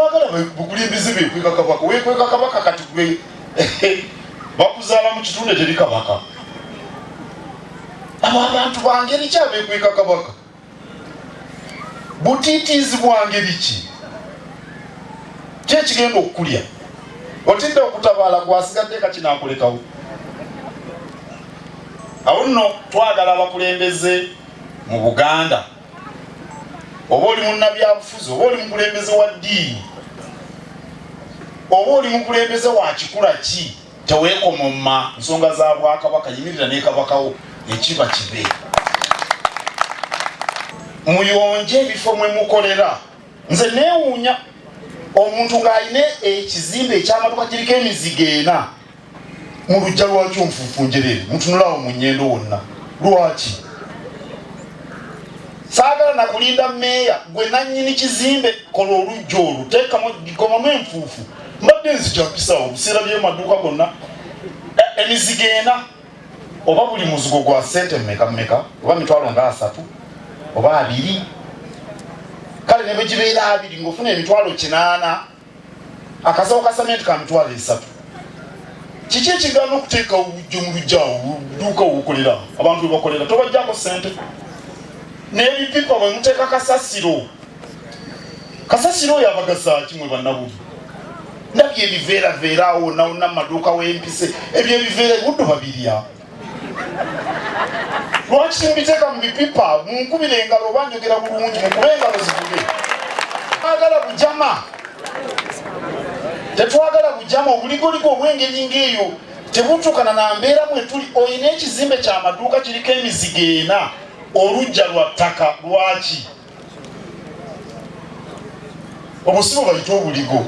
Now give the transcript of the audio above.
Bagala bukulembeze bekweka kabaka, wekweka kabaka kati gwe bakuzaala mu kitundu teri kabaka. Abo abantu bangeri ki abekweka kabaka? Butiitiizi bwangeri ki? Ki ekigenda okukulya? Otidde okutabaala gwasigadde kakinakulekawo. Awo nno twagala abakulembeze mu Buganda, oba oli munnabyabufuzi, oba oli mukulembeze wa ddiini, oba oli mukulembeze wa kikula ki, teweekomomma nsonga za bwakabaka, yimirira ne kabakawo ekiba kibe. Muyonje ebifo mwe mukolera. Nze neewuunya omuntu ng'alina ekizimbe eky'amaduka kiriko emizigo ena mu luggya lwakyo nfuufu njereere, mutunulaawo mu nnyendo wonna. Lwaki? Saagala nakulinda meeya, gwe nannyini kizimbe kola olujja olwo, teekamu gomamu enfuufu. Mbadde nzija mpisaawo biseera by'emaduuka gonna emizigo ena, oba buli muzigo gwa sente mmeka mmeka, oba mitwalo nga 30 oba 20, kale ne bwe gibeera 20 ng'ofuna 800,000, akasawo ka samenti ka 30,000. Kiki ekigaana okuteeka obujjo mu lujja awo dduuka wokolera abantu we bakolera, tobajjako sente n'ebipipa bwe muteeka kasasiro? Kasasiro oyo abagasa ki mwe bannabubi? Ndabye ebiveeraveera awo wonna wonna mu maduuka w'empise, ebyo ebiveera ebuddu babirya. Lwaki timubiteeka mu bipipa? Munkubire engalo oba njogera bulungi, mukube engalo zivuge. Twagala bujama, tetwagala bujama. Obuligoligo obw'engeri ng'eyo tebutuukana na mbeera mwe tuli. Olina ekizimbe ky'amaduuka kiriko emizigo ena, olujja lwa ttaka, lwaki? Obusibo bayite obuligo.